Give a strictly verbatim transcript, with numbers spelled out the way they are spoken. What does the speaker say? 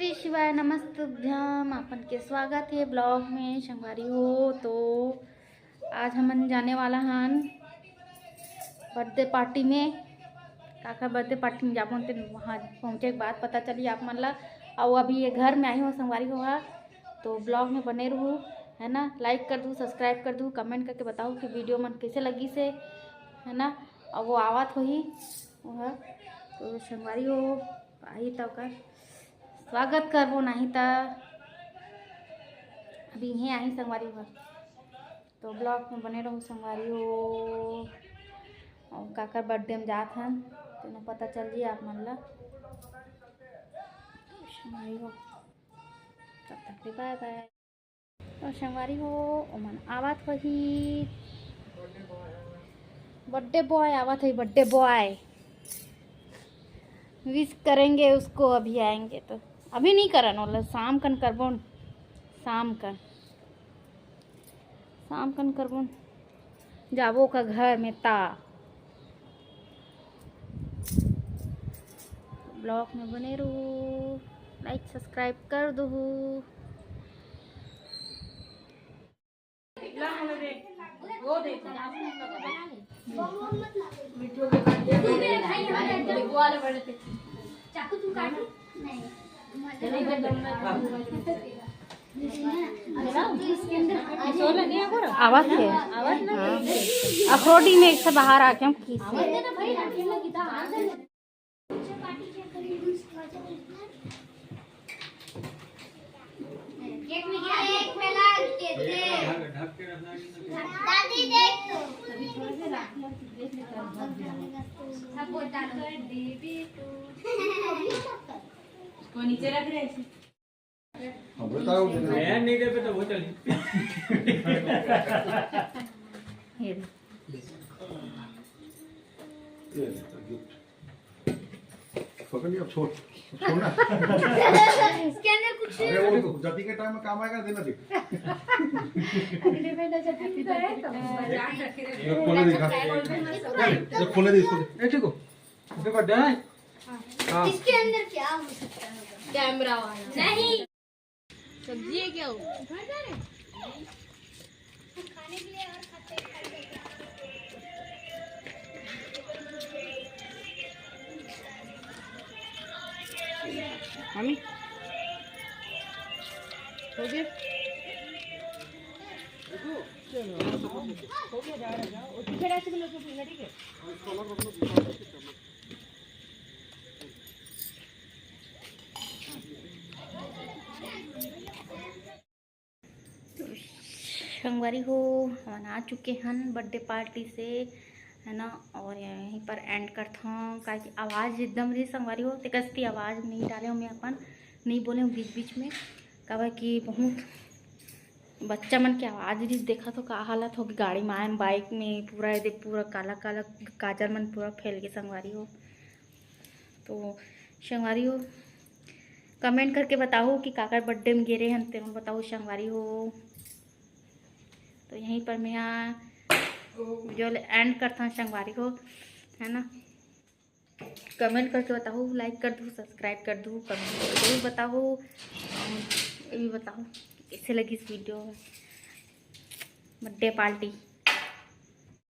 जय शिवाय, नमस्तुभ्यम। आपन के स्वागत हे vlog में संगवारी हो। तो आज हमन जाने वाला हन birthday party में। काकर birthday party में जाबो, तेन वहाँ पहुँचे के बाद पता चली आप मन ला। अउ अभी ये घर में आई हूँ संगवारी हो हा, तो vlog में बने रहू, है ना। Like कर दू, subscribe कर दू, comment करके बताओ कि video मन कैसे लगी से, है ना। अउ वो आवत होही वह, तो संगवारी हो, आई त ओकर स्वागत करबो, नहीं त अभी इहें आही संगवारी हो। तो vlog में बने रहू संगवारी हो। अउ काकर birthday में जात हन, तेनो पता चल जी आप मन ला। संगवारी हो, तब तक के bye bye। तो संगवारी हो, ओमन आवत होही, birthday boy आवत होही, birthday boy। Wish करेंगे उसको, अभी आएंगे तो। अभी नहीं करन, ओला शाम कन करबोन, शाम कन, शाम कन करबोन। जाबो का घर में ता। Vlog में बने रहू, like subscribe कर दू। आवाज है। हाँ। अखरोटी में एक से बाहर आके हम खींच पकड़ लिया, अब छोड़, अब छोड़ना। इसके अंदर कुछ अरे वो तो जल्दी के टाइम में काम आएगा, देना दे। अगले महीना जब भी तो है तो ये खोले दे, ये खोले दे इसको। ए, ठीक हो? इसके बाद डन है? हाँ। इसके अंदर क्या हो सकता है? कैमरा वाला। नहीं। सब्जी है क्या वो? मम्मी, हो गया? हो गया, जा रहा, जाओ। और पीछे ऐसे भी लोग पीछे, ठीक है? संगवारी हो, हमन आ चुके हन birthday party से, है ना। और यहीं पर end करथौं, काहे कि आवाज़ एकदम रही संगवारी हो, तेकस की आवाज़ नहीं डाले हूँ मैं अपन, नहीं बोले हूँ बीच बीच में, काबर कि बहुत बच्चा मन के आवाज़ रही। देखा तो का हालत होगी गाड़ी में आए, bike में पूरा, एदे पूरा काला काला काजल मन पूरा फैल गए संगवारी हो। तो संगवारी हो, comment करके बताओ कि काकर birthday में गे रहे हन, तेन बताओ संगवारी हो। तो यहीं पर मैं हाँ video end करता हूँ संगवारी हो, है ना। Comment करके बताओ, like कर दो, subscribe कर दो, comment करके जरूर बताओ। और ये भी बताओ कैसे लगी इस video birthday party।